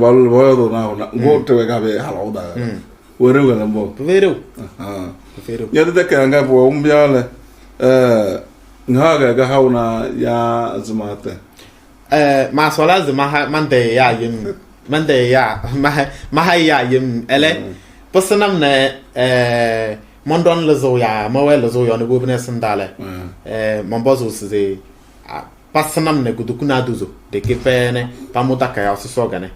Ba ngo te ga be hala oda. Were wala mbo. Pevero. Ah. Pevero. Nya de ka nga bo umbiale. Nga ga ga hauna ya zmate. Ma sola zma ha mande ya yim. Mande ya ma ma ha ya yim ele. Posanam ne mondon lezo ya ma we lezo ya ne bo bne sandale. Mombozo se pasanam ne gudukuna duzo de ke pene pamuta ka ya so gane.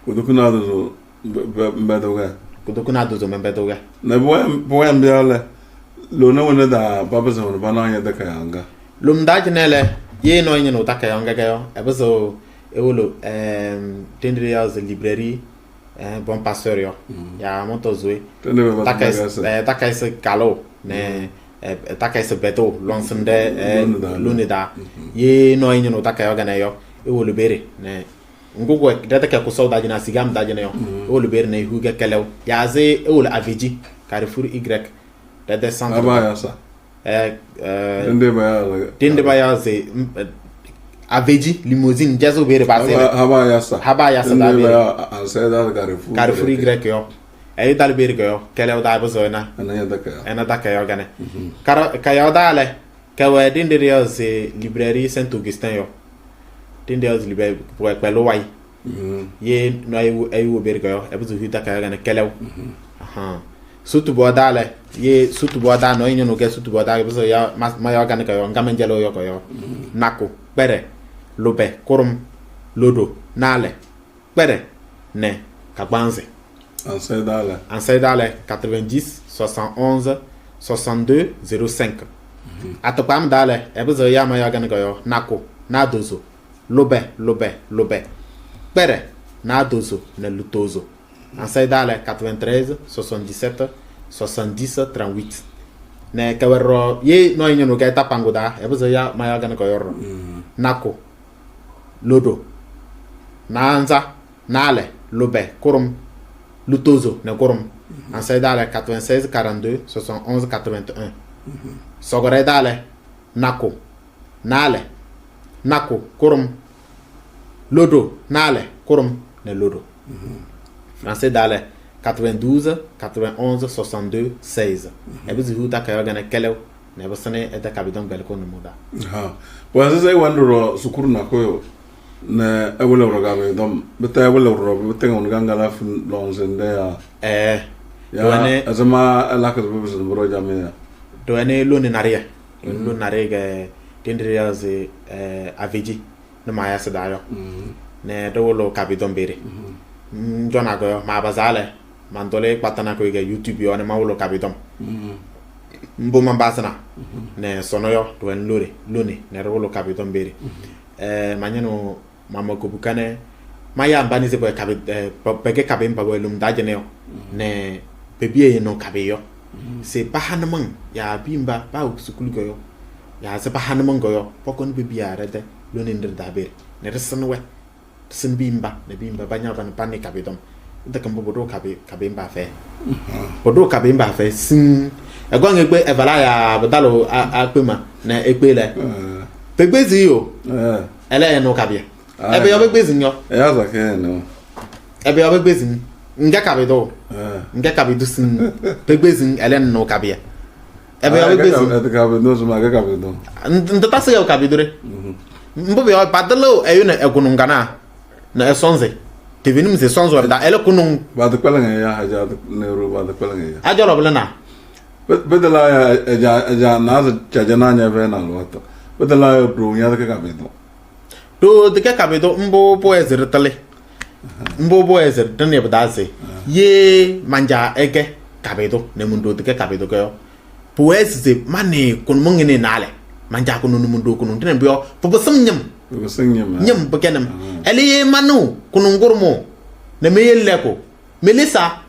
Gudukuna duzo mbedoga. Gudukuna duzo mbedoga. Ne bo bo mbiale. Lo ne wona da baba zo ba na nya de ka yanga. Lum da jinele ye no nyi no ta ka yanga ga yo ebezo ewolo tendre ya ze librairie bon pasteur yo ya monto zoe Tende ba ta ka se kalo ne ta ka se beto lonsende lunida ye no nyi no ta ka yoga ne yo ewolo bere ne ngugo data ka ko so da jina sigam da jina yo ewolo bere ne huga kelew ya ze ewolo aviji Carrefour Y dada centre Aba ya sa. Tende ba ya. Tende ba ya ze aveji limousine jazo bere ba se Haba ya sa. Haba ya sa da Tende ba bere. ya anse da Carrefour. Carrefour Y yo e dal bere yo kelew da bo na Ana nya de ka ya. Ena da kayo gane kara kayo dale kawe dinde yo ze librairie Saint Augustin yo dinde yo ze librairie pour pelo way ye no ayu ayu bere yo e buzu hita kayo gane kelew aha sutu bo dale ye sutu bo da no inyo no ke sutu bo da buzu ya ma yo gane kayo ngame njelo yo kayo nako kpere lobe kurum lodo nale kpere ne kagbanze. Anse da la. Ansay dale 90 71 62 05. Atokpam dale ebuzo ya ma ya gane goyo nako na dozo lobe lobe lobe kpere na dozo na lutozo. Ansay dale 93 77 70 38. Ne kawero ye no inyo no keta panguda ebuzo ya ma ya gane goyo ro. Nako lodo nanza nale lobe kurum lutozo ne kurum. Ansay dale 96 42 71 81. Sogore dale nako nale nako kurum lodo nale kurum ne lodo. Français dale 92 91 62 16. Ebizi huta kayo gane kelew ne bosane eta kabidon belko numuda. Ha. Bo anse sai wanduro sukuru na koyo. Ne ewele ro ga be dom. Bete ewele ro bete ngon ganga la fun lonzende ya. Ya Wane azama la ka bu bu bro jame ya. Do ene lo ne naria. Lo nare ga tendre ya ze aveji no maya se dayo. Ne do lo kabidon bere. Njona go ma bazale mandole patana ko ga YouTube yo ne ma wolo kabidon. Mbo mambasana ne sono yo do en lore lone ne ro lo kabidon bere. Manyano mama ko bukane maya mbani ze boy kabe peke kabe mba boy lum daje ne yo ne bebie no kabe yo se pahanamang ya bimba ba sukulu go yo ya se pahanamang go yo pokon bebie arede lone ndir da bere ne resan we sin bimba ne bimba banya ban panne kabe dom de kambo bodo kabe kabe mba fe bodo kabe mba fe sin egwan egbe evala ya bodalo akpema ne egbe le pegbezi yo ele no kabe ebe yo pegbezi nyo Ya za ke no. Ebe yo pegbezi nge kabe do nge kabe do sin pegbezi ele no kabe ebe yo pegbezi Ete kabe no so ma ke kabe do. Ndata se yo kabe dore mbo be padalo eyo na egunu ngana na esonze tevinim se sonzo da ele kunun Ba de kwela ya haja ne ro ba de kwela ya. Ajolo bla na. Bedela ya eja eja na za chaja na nya ve na lo to. Bedela ya do nya de ke kabe do. Do de ke kabe do mbo bo ezere tele mbo bo ezere dene bdaze ye manja ege kabe do ne mundo de ke kabe do yo bo ezze mane kun mungene nale manja kunu mundo kunu dene bo bo sim nyam. Ko sing nyam. Nyam bo kenem ele ye manu kunu ngurmo ne meyelle ko melisa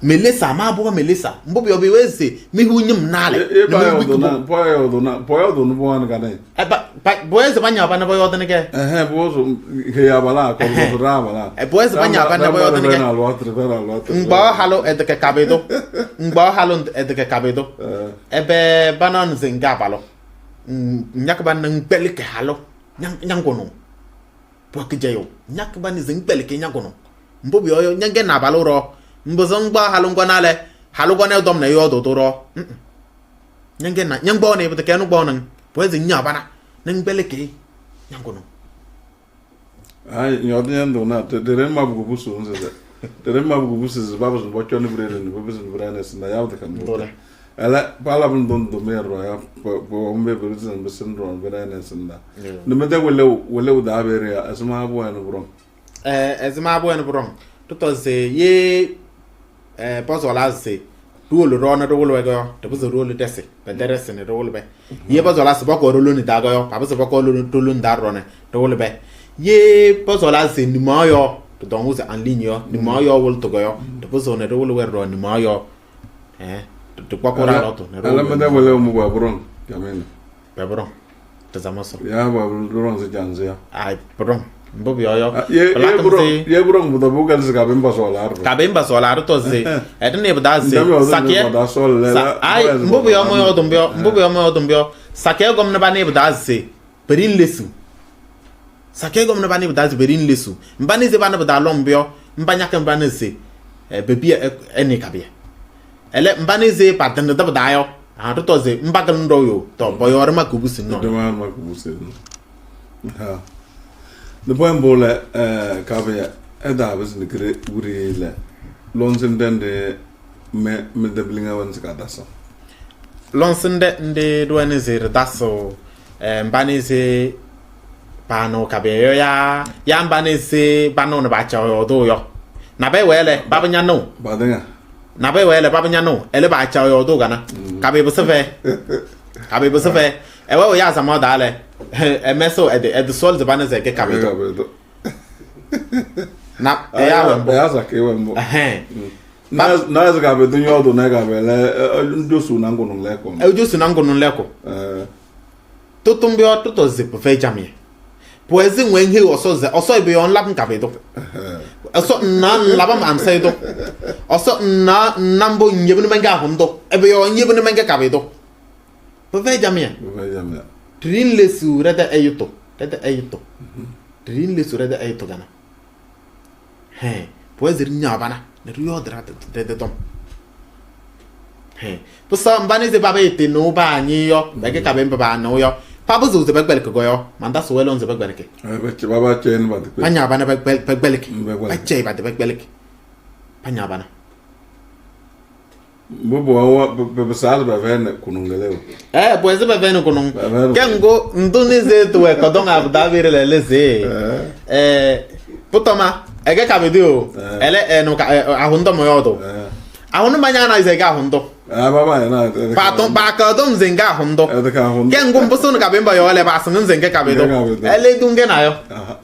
melisa ma bo melisa mbo bi obi weze mi hu nyam nale. E ba yo do na bo yo do na bo yo do no bo an ga ne. E ba bo eze banya ba na bo yo de ke. Eh bo so ke ya bala ko bo ra bala. E bo eze banya ba na bo yo de ke. Na lo tre na lo tre. Mgbe halo edeke kabedo mgbe halo edeke kabedo ebe banon zinga balo nyakaba na ngbele ke halo nyangono Pʋwɛ kɩcɛyʋʋ ñakɩ ba nɛ se ŋkpɛlɩkɩ ña-kʋnʋŋ. Mbʋ pʋyɔɔ yɔ, ñɛnkɛnɩ abalʋ ɖɔɔ. Ŋpɩzɩɣ ŋkpaɣ halʋ ŋgɔna lɛ, halʋ kɔnɛ tɔm nɛ yɔɔdʋʋ-tʋ ɖɔɔ. Ñɛnkɛnɩ ñankpaɣnɩ pɩtɛkɛ ɛnʋ kpaɣnɩ-ŋ. Pʋwɛɛ se ŋñaɣ pana nɛ ŋkpɛlɩkɩ ña-kʋnʋŋ. Ay, nyɔɔdɩ ñandʋ na tere ma bugu busu nzeze. Tere ma bugu busu ze babu zin bocco ni brere ni babu zin brene sin na yawde kan Ndole. Ala pala bun don do mer ro ya po mbe buru zin bisin ro brene sin na. Ni me de wele wele da bere ya asma abu en bro. Ɛzɩma abʋ ɛnʋ bʋrɔŋ tʋtɔ se ye pɔzɔla se ɖuwolo ɖɔɔ nɛ ɖɩwɩlɩ wɛ yɔ ɖɩpɩzɩ ɖuwolo ɖɛsɩ pɛtɛ ɖɛsɩ nɛ ɖɩwɩlɩ bɛ. Ye pɔzɔla se pɔkɔɔ ɖoloni taa yɔ papɩzɩ pɔkɔɔ ɖoloni taa ɖɔɔ nɛ ɖɩwɩlɩ bɛ. Ye pɔzɔla se nimaɣ yɔ ɖɩtɔŋ se en ligne yɔ nimaɣ yɔ wɩlɩ tʋgɔ yɔ ɖɩpɩzɩɣ nɛ ɖɩwɩlɩ wɛ ɖɔɔ nimaɣ yɔ ɖɩkpɔkɔ ɖa lɔtʋ nɛ Ala me de wele mu ba bro. Jamena. Bɛ bʋrɔŋ tɩzamɔsɔ. Ya ba bro se janze ya. Ay bʋrɔŋ mbʋ pʋyɔɔ yɔ. Ye ye bro ye bro bu da bu gal se ka ben basola ar. Kabe mba sɔla ar tɔ ze ɛdi ne bɛ daa ze sakiɛ da sol le sa ay mbʋ pʋyɔɔ mɔ yɔ dɔn bɩɔ mbʋ pʋyɔɔ mɔ yɔ dɔn bɩɔ sakiɛ gɔm ne ba ne bɛ daa ze perin lesu sakiɛ gɔm ne ba ne bɛ daa ze perin lesu mba ne ze ba ne bɛ daa lɔn bɩɔ mba nyake mba ne ze bebi ɛne kabiɛ ɛlɛ mba ne ze pa dɛnɛ da bɛ daa yɔ a tɔ ze mba kɛlɛ dɔw yo tɔ bɔyɔrɔ ma kubu si nɔ. Dama ma kubu si ha ne point bole kabe eda bes ne kre wuri le lonsin dende me me de blinga wan ska dasa. Lɔnsinde nde duwani zeri daso mbani ze bano kabe yo ya ya mbani ze bano ne bacha yo do yo na be wele baba nya no Badenga. Na be wele baba nya no ele bacha yo do gana kabe bu sefe kabe bu sefe e we ya zama dale e meso e de e sol de bana ze ke kabe do Kabe do. Na e ya wembo. Ya sa ke wembo. Eh. Na na ze kabe do nyodo na kabe le ndosu na ngono le ko. E ujusu na ngono leko. Tutumbio tuto zip fe jamie. Poezi nwe ihe ọsọ ze ọsọ ibe yon lab nkabe do. Ọsọ nna nlaba ma amsa do. Ọsọ nna nna mbo nyebe ne menga ahụ ndo. Ebe yon nyebe ne menga kabe do. Fe jamie. Fe jamie. Trin lesu rede eyuto. Rede eyuto. Trin lesu rede eyuto gana. He, poezi nya bana. Ne ruyo dra de de dom. He, pusa mbani ze baba ete no ba anyi yo, bege kabe mba no yo. Papa zo ze begbeleke go yo, manda so welo ze begbeleke. Be che baba chen ba de. Panya bana begbeleke. Ba che ba de begbeleke. Panya bana. Bobo wa be sal ba ven kunungele. Pues ze ba ven kunung. Kengo nduni ze to e kodon abda vire le le ze. Putoma ege kabe do. Ele e no ka ahundo mo yo do. Ahunu manya na ze ga ahundo. Ah baba na. Ba ton ba ka don zenga ahundo. E de ka ahundo. Kengo mbuso no kabe mba yo le ba sun zenga kabe do. Ele dunge na yo.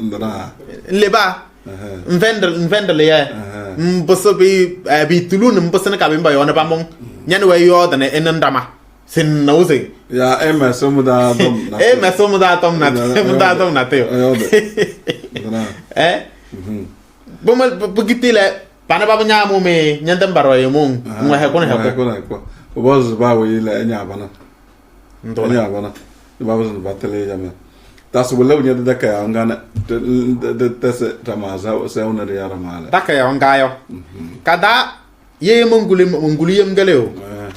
Ndana. Le ba. Mvendel mvendel ye. Mbuso bi bi tulun mbuso no kabe mba yo na ba mon. Nyan we yo da ne enandama. Sin no ze. Ya e me so mu da dom na. E me so mu da tom na. Mu da tom na teo. Ndana. Eh? Bomo bugitile bana baba nyamu me nyanda mbaro ye mun ngwa he kona he ko na ko boz ba we ile nya bana. Ndo nya bana. Ba boz ba tele ya me. Tas wele nya de ka ya ngana de tese tamaza se ona de yara mala. Daka ya ngayo. Kada ye monguli monguli yem gele o.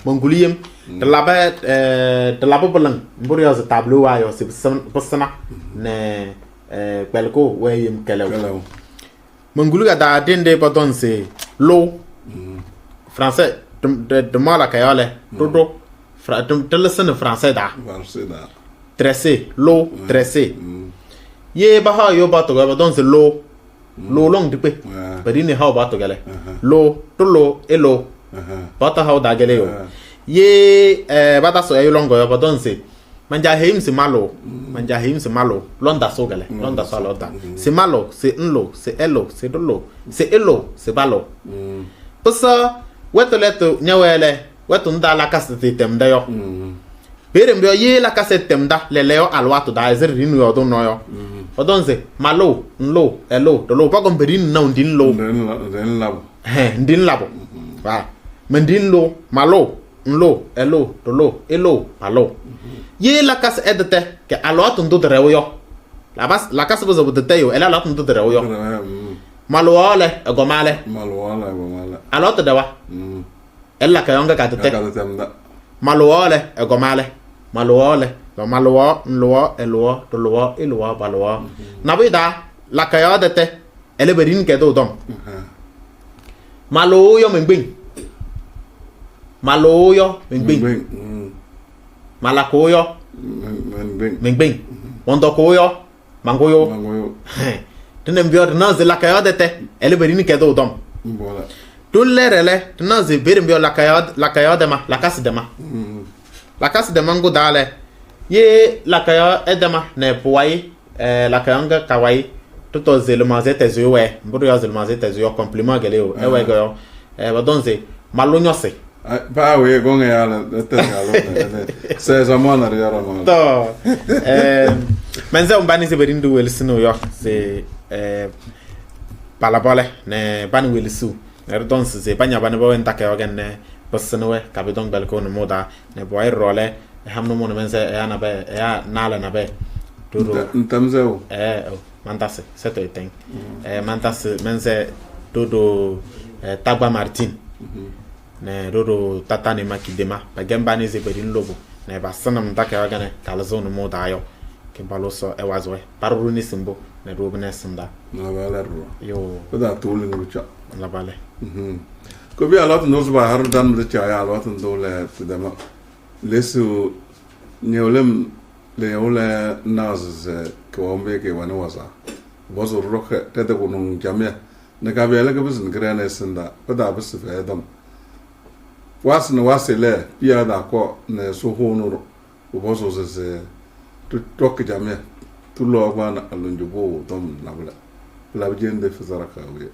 Monguli yem de laba de laba bolang mburu yo tableau wa yo se bosana ne belko we yem kelew. Mongulu ga da dende bodon se lo français de mala kayale todo de leçon français da. Français da. Tressé lo tressé. Ye ba ha yo ba to ga bodon se lo lo long dipe. Bari ne ha ba to gale. Lo to lo elo. Ba ta ha da gale yo. Ye ba ta so yo longo yo bodon se manja heim se malo manja heim se malo londa so gale londa so londa se malo se nlo se elo se dolo se elo se balo pusa weto leto nyawele weto nda la kasete temda yo bere mbyo ye la kasete temda lele yo alwato da zer rinu yo do no yo odonze malo nlo elo dolo pa gomberi na ndin lo ndin labo he ndin labo wa mendin lo malo nlo elo dolo elo malo ye la kas edete ke alwato ndo drewo yo Lakasɩ pɩzɩɣ pɩtɩtɛ yo, ɛlɛ alɩwaatʋ ndʋ tɩɖɛɣ yɔ. Malʋwaɣ lɛ, ɛgɔma lɛ. Malʋwaɣ lɛ, ɛgɔma lɛ. Alɩwaatʋ ɖɛwa. Ɛlɛ lakayaɣ ŋga katɩtɛ. Malʋwaɣ lɛ, ɛgɔma lɛ. Malʋwaɣ lɛ. Donc malʋwaɣ, ŋlʋwaɣ, ɛlʋwaɣ, ɖɩlʋwaɣ, ɩlʋwaɣ, palʋwaɣ. Nabʋyʋ taa lakayaɣ tɛtɛ, ɛlɛ peɖini kɛdʋʋ tɔm. Malʋʋ yɔ meŋgbeŋ. Malʋʋ yɔ meŋgbeŋ. Malakʋʋ yɔ meŋgbeŋ. Mɔntɔkʋʋ yɔ mankʋyʋ. Ɖɩnɛ mbʋ yɔ ɖɩnaɣ se lakayaɣ tɛtɛ, ɛlɛ peɖini kɛdʋʋ tɔm. Ɖoŋ lɛɛɖɛ lɛ, ɖɩnaɣ se peɖe mbʋ yɔ lakayaɣ tɛma, lakasɩ tɛma. Lakasɩ tɛma ŋgʋ taa lɛ, ye lakayaɣ ɛtɛma nɛ pʋwayɩ lakayaɣ ŋga kawayɩ ɖɩtɔ se lɩmaɣza tɛzɩ wɛ, mbʋ ɖɩyaɣ se lɩmaɣza tɛzɩ yɔ complément kɛlɛ yo, ɛwɛ yɔ, pɔtɔŋ se malʋ ñɔsɩ. Pa we gonga ya la te galo se zamana ri yara ma. To menze umbani se berindu welisinu yo se balabole ne bani welisu er don se banya bani bo enta ke ogen ne bosinu ka be don bel ko no moda ne boy role hamno mo menze ya na be ya nala na be duro ntamze o mantase seto eten mantase menze dodo Tagba Martin ne dodo tata ne makidema ba gemba ne zeberin lobo ne ba sanam ta ke ogene kalzo no moda yo ke baloso e wazwe paruru ni simbo ne do ne sinda na ba la ro yo da tuli ngucha la bale ko bi alot no ba har dan de cha ya alot ndo le tdema lesu nyolem le ole naz ko ombe ke wana waza bozo roke tete ko nun jamia ne ka bi le ke bisin krene sinda da bis fe dam was ne wasele pia da ko ne so hono bozo ze ze tu tok jamia tu lo gwana alunju bo dom na bla la jende fizara ka we.